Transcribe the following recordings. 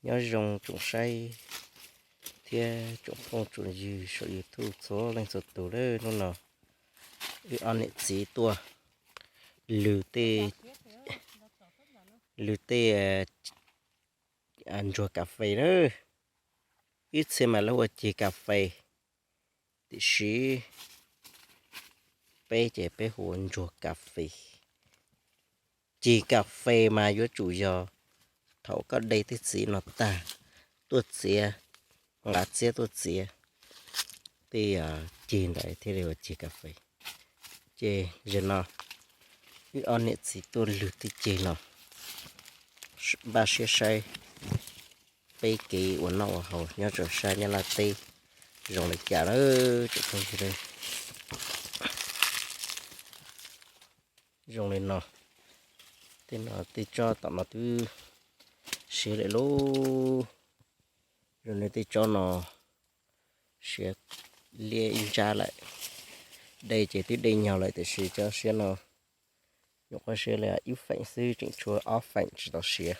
Nyob zoo tsoom saib thiab tsoom phooj tsoom ywg saum YouTube txhua leej txhua tus lawm. Hnub no wb ob niam txiv tuaj lwg tej, lwg tej ntsuag kas fes na. Ib txhia mas lawv hu ua ceg kas fes, tiam sis peb ces peb hu ua ntsuag kas fes. Ceg kas fes mas yuav tsum yog thaum koj de tej txiv no tag tuaj txiav, nqa txiab tuaj txiav tej ceg ntawd thiaj li ua ceg kas fes. Ces zaum no wb ob niam txiv tuaj lwg tej ceg no, npaj siab saib peb kev ua noj ua haus nyob rau sab Nyab Laj teb zoo li cas na tsoom phooj ywg. Zoo li no, tej no tej tsob tom no twb siav lawm lauj. Zoo li tej tsob no siav liab ib ntsab lawm. De ces twb de nyog lawm tiam sis cov siav no nyuam qhuav siav li ib feem xwb, tseem tshuav ob feem tsis tau siav.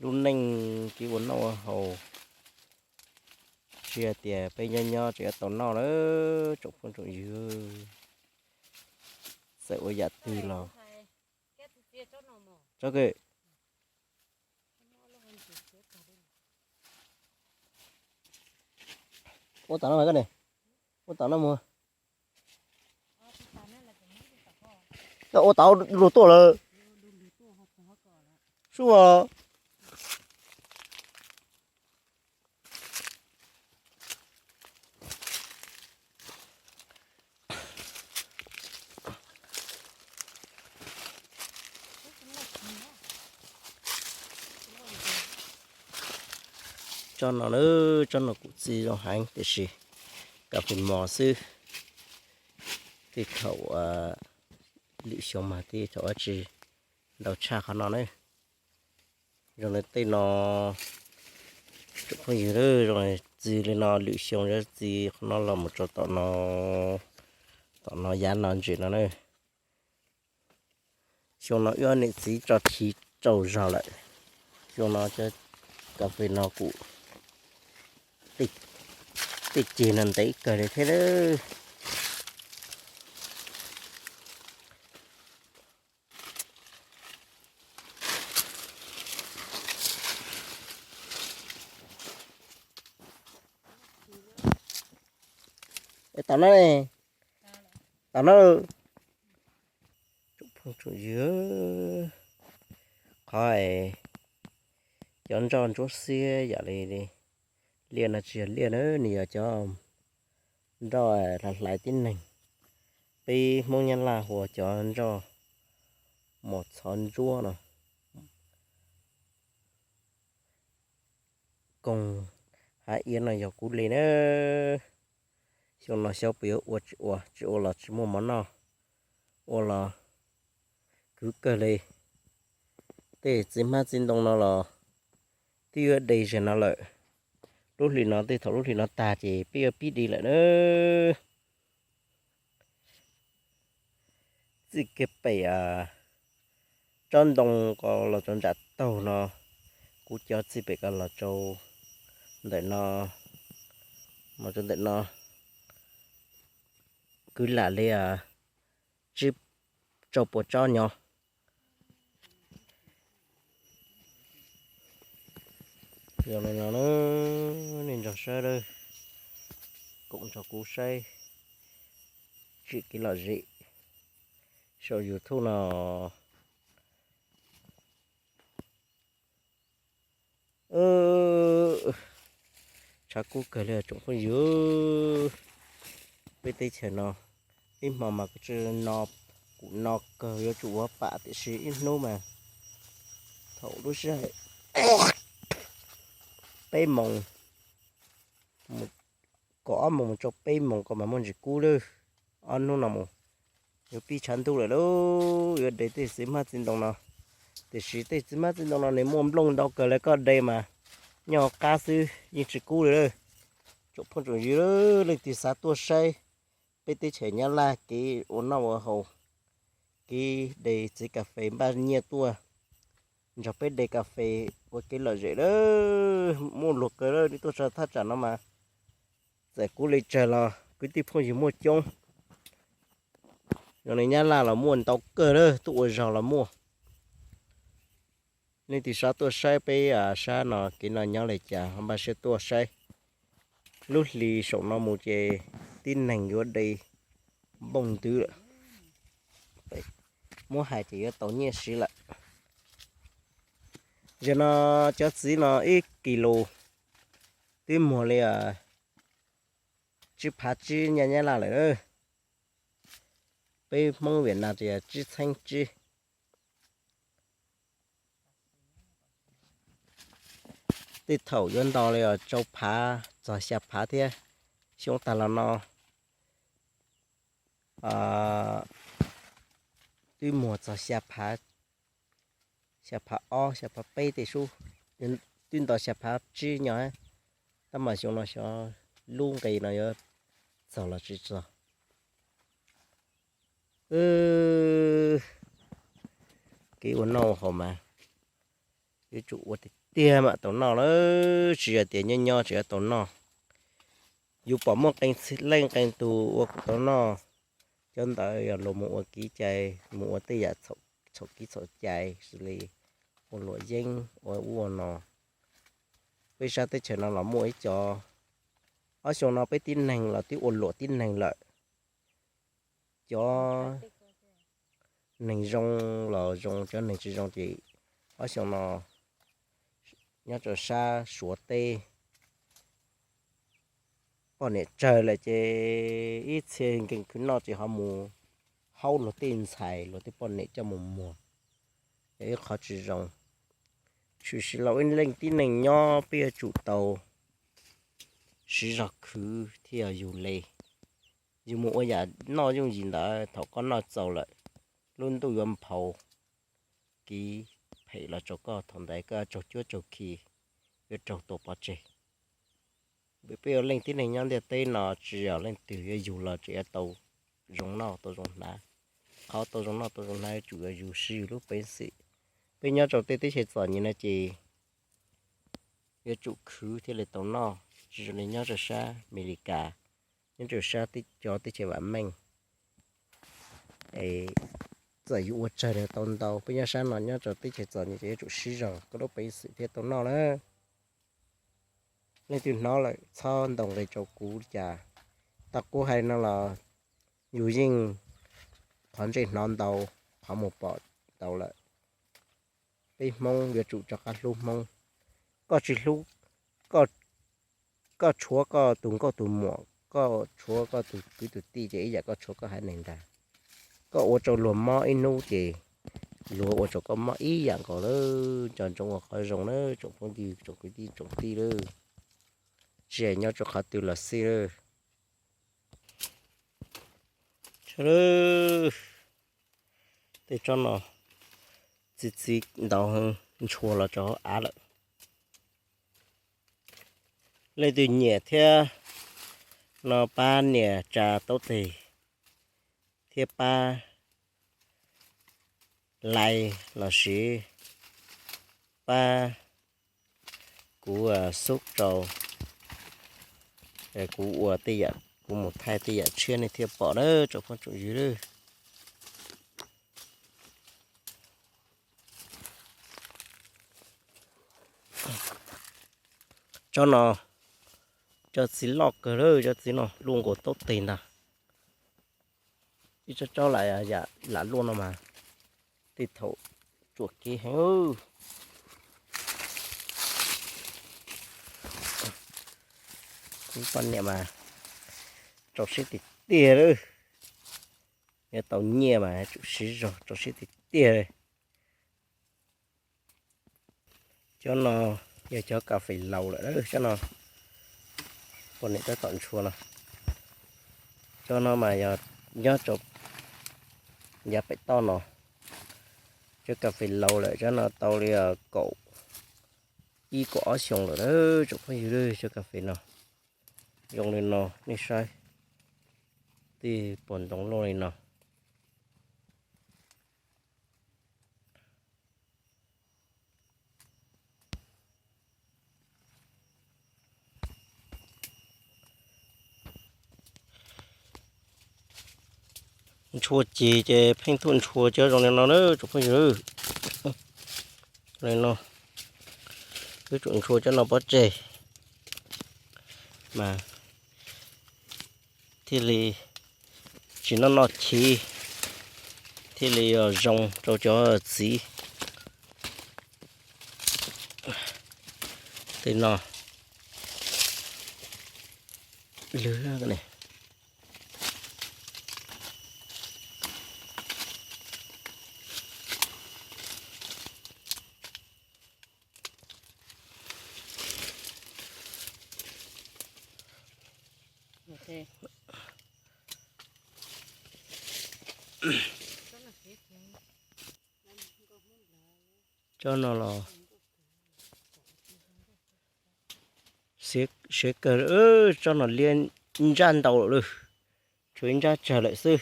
Lub neej kev ua noj ua haus, tsis hais tias peb nyob nyob tseem yuav tau noj lawm tsoom phooj tsoom ywg. Txawm ua yam twg los tsob kawg. Ua tom no mas koj ne, ua tom no mus. Koj ua tau luag tuaj lawm. Sub. Tsob no na, tsob no kuj txi zoo heev tiam sis kas fes mos xwb. Tej thaum lwm xyoo mas tej thaum dab tsi ntau tshaj qhov no na. Zoo li tej no, tsoom phooj ywg, zoo li txi li no lwm xyoo yuav txi qhov no los mus rau tom no, tom no yav no ntses no na. Xyoo no wb ob niam txiv tso chiv tsaus zog lawm. Xyoo no cov kas fes no kuj tej ceg no ntev kawg li thiab. Tom no, tom no. Tsoom phooj tsoom ywg, qhov cov nroj ntsuab xiab yam li liaj no tsis yog liaj na, nws yog cov nroj hlais hlais tib neeg. Peb Hmoob Nyab Laj hu ua cov nroj mos txhov ntsuab no. Koog hav iab no yog kuv li na. Xyoo no xyov puas yuav ua tsis ua, tsis ua los tsis muaj mov noj, ua los kwv kawg li. Tej txiv hmab txiv ntoo no los twb yuav de zag no lawm. Lub hlis no tej thaum lub hlis no tag ces peb yuav pib di lawm na. Txij kiag pem tsob ntoo ko los rau nram taug no, kuv cov txij pem ko los rau ntawm no, mus rau ntawm no, kwv lam li tsib rau puas tsob nyob. Yog li no, nej nrog saib lawm, koom nrog kuv saib tsim kev lom zem saum YouTube no. Tshav kub kawg li tsoom phooj ywg. Peb teb chaws no ib hmo mas kuv tsis no, kuv no kawg yuav tsum ua pam tiam sis ib hnub mas thaum lub sij hawm peb moos, kaum ob moos mus rau peb moos ko mas muaj ntsis kub lawm. Ob hnub no mus yuav pib tshav ntuj lawm lauj, yuav de tej txiv hmab txiv ntoo no. Tiam sis tej txiv hmab txiv ntoo no nws muaj nplooj ntau kawg li, koj de mas nyob hauv qab xwb yeej tsis kub li lawm. Tsoom phooj tsoom ywg, leej twg xav tuaj saib peb teb chaws Nyab Laj kev ua noj ua haus, kev de txiv kas fes npaj nyiaj tuaj nrog peb de kas fes ua kev lom zem lawm. Muaj luag kawg lawm, nej tuaj txog thaj tsam no mas txawm kuv li tsawg los kwv tij phooj ywg muaj coob. Zoo li Nyab Laj los muaj ntau kawg lawm, tuaj ua zog los muaj. Leej twg xav tuaj saib peb sab no kev noj nyob li cas ho npaj siab tuaj saib. Lub hli saum no mus ces tib neeg yuav de nplooj ntws lawm, muab hais ces yuav tau nyiaj siv lawm. Zaum no cov txiv no ib kis lus twb muag li tsib phav tsib nyiaj Nyab Laj lawm. Peb Hmoob Viaj Nam tias tsib txheeb tsib. Tej thaum yuav nto li rau phav txog xya phav thiab. Xyoo tag los no twb muag txog xya phav, xya phav ob xya phav peb tej sub, twb nto xya phav tsib nyob. Tab mas xyoo no xyov lub nqe no yuav txog los tsis txog. Kev ua noj ua haus mas yuav tsum ua tiag tiag mam tau noj lawm, tsis yog tias nyob nyob tsis tau noj. Yus pom muaj qee leej qee tus ua kuv tau noj, cov ntawd yog luag mus ua kev cai, mus ua tej yam txhaum kev txhaum cai xws li ua luam yeeb ua ub ua no. Peb sab teb chaws no los muaj ib co, ob xyoo no peb tib neeg los twb ua luam tib neeg lawm. Cov neeg zoo los zoo, cov neeg tsis zoo ces ob xyoo no nyob rau sab Suav teb poj niam tsawg lawm ces ib txhia nkees khwv noj ces ho mus haub luag tej ntxhais luag tej poj niam coj mus muag, yog ib qhov tsis zoo. Tshwm sim los ib leej tib neeg nyob peb yuav tsum tau siv zog khwv thiaj yog yus li. Yus mus ua yam noj yooj yim ntawd thaum koj noj txaus lawm, lub ntuj yuav nphau kev phem los rau koj, thaum ntawd koj tsaug cuab tsaug khi, yuav raug tua pov tseg. Peb ua leej tib neeg nyob ntiaj teb no tsis yog leej twg yuav yug los tseem yuav tau zoo noj tau zoo hnav. Qhov tau zoo noj tau zoo hnav yuav tsum yog yus siv yus lub peev xwm. Peb nyob rau tej teb chaws txom nyem no ces yuav tsum khwv thiaj li tau noj, tsis zoo li nyob rau sab Amelikas, nyob rau sab cov teb chaws vam meej. Txawm yus ua tsawg los tau ntau, peb nyob sab no nyob rau teb chaws txom nyem ces yuav tsum siv zog koj lub peev xwm thiaj tau noj na. Leej twg hnov lawm txhob ntaus nqi rau kuv li cas. Tau kuv hais no los yus yeej qhov ntsej hnov ntau, qhov muag pom ntau lawm. Peb Hmoob yuav tsum rov qab hlub Hmoob. Koj tsis hlub, koj tshuav koj tus nkauj tus muam, koj tshuav koj tus kwv tus tij ces ib yam koj tshuav koj haiv neeg ntag. Koj ua rau luag mob ib hnub ces luag ua rau koj mob ib yam nkaus lawm. Nco ntsoov ua qhov zoo na tsoom phooj ywg tsoom kwv tij tsoom tij lawm, tsis hais nyob rau qhov twg los xij lawm. Tej tsob no txi txiv ntau heev, ntshua los rau hauv av lawm. Leej twg nyiam thiab no pab nias tsa taub tes thiab pab like los sis pab kuv xub rau, kuv ua tej yam, kuv mus thaij tej yam tshiab nej thiaj pom na tsoom phooj tsoom ywg. Tsob no, tsob txiv loj kawg lawm, tsob txiv no luaj nkaus taub tes ntag. Ib tsob tsob lam, lam luaj no mas tej thaum tsuam kev heev. Kuv poj niam mas rau siab tiag tiag lawm, yuav tau nyiaj mas tsum siv zog rau siab tiag tiag li. Cov no yog cov kas fes laus lawm, cov no poj niam tab tom ntshua no. Cov no mas yog nyob rau yav pem toj no, cov kas fes laus lawm, cov no tau li kaum ib kaum ob xyoo lawm tsoom phooj ywg, cov kas fes no zoo li no nej saib, Tej pom ntoo loj li no. Ntshua ceg ces pheej tuaj ntshua cov zoo li no na tsoom phooj ywg. Li no, wb tsum ntshua cov no pov tseg mas thiaj li tsis noj noj chiv, thiaj li zoo rau cov txiv. Tej no lwg. Tsob no los siav kawg, tsob no liab ntsaj ntau lawm, tshuav ib ntsaj tsawg lawm xwb.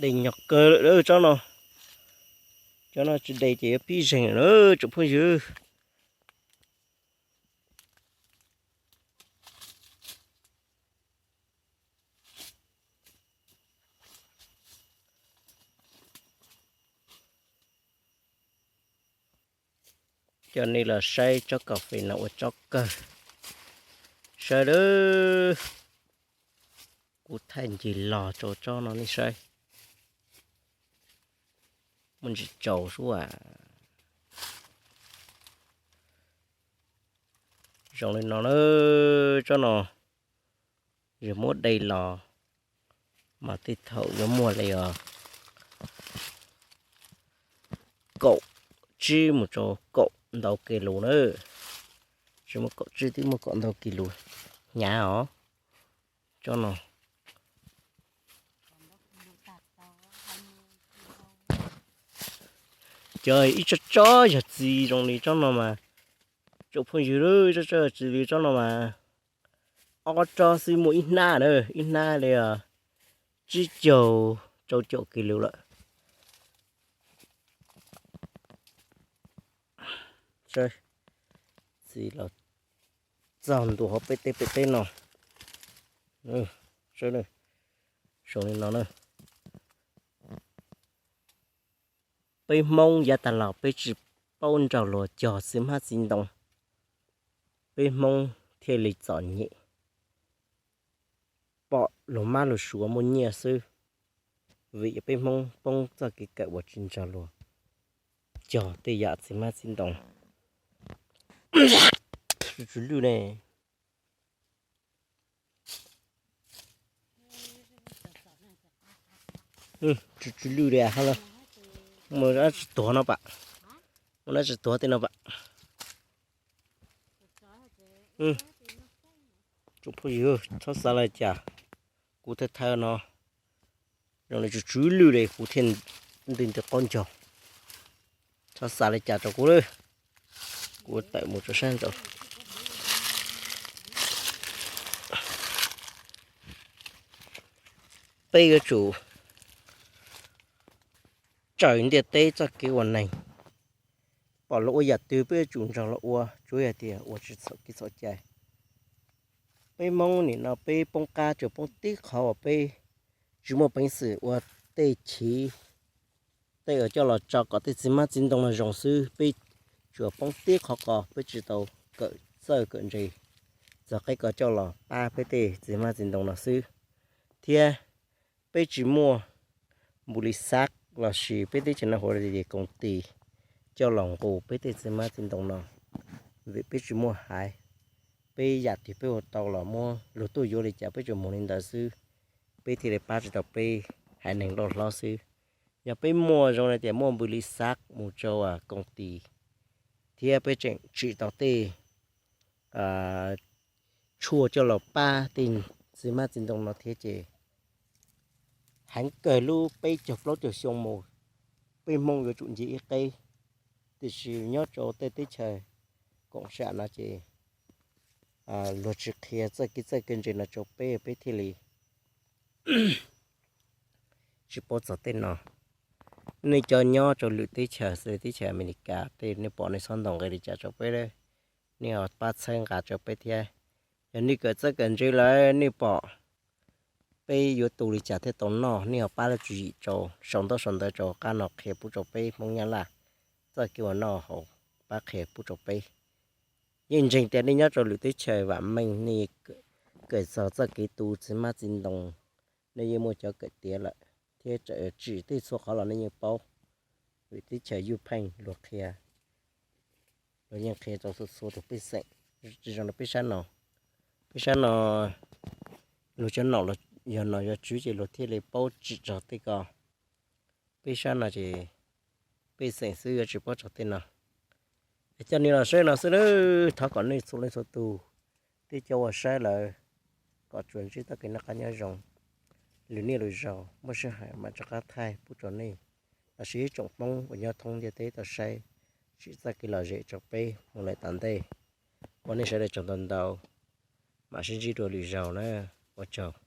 Dej nyog kawg lawm tsob no. Cov no tsis dej ces yuav pib zeeg lawm tsoom phooj ywg. Coj nej los saib tsob kas fes no ua tsob kawg. Saib lawm, kuv thaij ncig los rau tsob no nej saib. Muaj ntsis tsaus sub as. Zoo li no na, tsob no yog muab de los mas tej thaum yuav muaj li os kaum tsib mus rau kaum ntau kis lus na. Tsis muaj kaum tsib, twb muaj kaum ntau kis lus hnyav os. Tsob no cov ib tsob tsob yog txiv zoo li tsob no mas, tsoom phooj ywg, ib tsob tsob yog txiv li tsob no mas, ob tsob xwb muaj ib hnab na, ib hnab li tsib caug rau caum kis lus lawm. Txiv los txog ntua hauv peb teb pem teb no. Zoo li no na. Peb Hmoob yav tas los peb tsis paub nrog luag cog txiv hmab txiv ntoo, peb Hmoob thiaj li txom nyem, pom luag mab luag suav muaj nyiaj xwb, vim yog peb Hmoob poob txoj kev kawm uas tsis nrog luag cog tej yam txiv hmab txiv ntoo. Tsw tsw lwj ne. Tsw tsw lwj li, mus dab tsi tuag no pam, mus dab tsi tuag tej no pam. Tsoom phooj ywg, txhob xav li cas, kuv thawj thawj no zoo li tsw tsw lwj li kuv thiaj nti nti qaub ncaug. Txhob xav li cas rau kuv lawm, kuv tawm mus rau sab nraud. Peb yuav tsum tsaws ntiaj teb txoj kev ua neeg, pom luag ua yam twg peb yuav tsum nrog luag ua, tsuav yog tias ua tsis txhaum kev txhaum cai. Peb Hmoob nim no peb poob qab tsuas poob tib qhov uas peb tsis muaj peev xwm ua tej chiv, tej uas coj los tso kom tej txiv hmab txiv ntoo no zoo xwb, peb tsuas poob tib qhov ko peb tsis tau kawm txawj kawm ntse txog qib ko coj los pab peb tej txiv hmab txiv ntoo no xwb. Thiab peb tsis muaj npu li xav lossis peb teb chaws no hu ua koom tis coj los nqus peb tej txiv hmab txiv ntoo no, vim peb tsis muaj haiv. Peb yam twg peb ua tau los muab luag tuaj yuav li cas peb tsuas mus li ntawd xwb, peb thiaj li pab tsis tau peb haiv neeg loj hlob xwb. Yog peb muaj zoo li tias muaj npu li xav mus rau koom tis thiab peb tseem tsim tau tej tshuaj coj los pab tej txiv hmab txiv ntoo no thiab ces heev kawg lub peb caug plaub caug xyoo mus, peb Hmoob yuav tsum nce ib qeb. Tiam sis nyob rau tej teb chaws koom sam no ces luag tsis qhia txoj kev txawj kev ntse no rau peb, peb thiaj li tsis paub txog tej no. Nej cov nyob rau lwm teb chaws xws li teb chaws Amelikas tej, nej pom nej txhob ntaus nqi li cas rau peb, nej ho pab txhawb nqa rau peb thiab. Yog nej kawm txawj kawm ntse lawm nej pom peb yuav tu li cas thiaj tau noj, nej ho pab lub tswv yim rau, sau ntaub sau ntawv rau qab no qhia pub rau peb Hmoob Nyab Laj txoj kev ua noj haus, pab qhia pub rau peb. Yeej ntseeg tias nej nyob rau lwm teb chaws vam meej, nej kawm txog txoj kev tu txiv hmab txiv ntoo, nej yeej muaj cov kawm tiav lawm thiab, tsim tej txhua qhov los nej yeej paub. Lwm teb chaws yuj pheej luag qhia, luag yeej qhia rau txhua txhua tus pej xeem. Tsis zoo rau peb sab no, peb sab no luag cov nom, yog nom yog tswv ces luag thiaj li paub tsim txog tej ko. Peb sab no ces pej xeem xwb yuav tsis paub txog tej no. Es coj nej los saib no xwb nawb, thov kom nej txhua leej txhua tus, tej cov uas saib lawm, kom tsuas ntsib txoj kev noj qab nyob zoo, lwm niaj lwm zaus muaj sij hawm mam rov qab thaij pub rau nej, los sis ib tsoom Hmoob uas nyob thoob ntiaj teb tau saib, tsim txoj kev lom zem rau peb mus lawm tom ntej. Ua nej sawv daws tsaug ntau ntau, mam sib ntsib dua lwm zaus na. Ua tsaug.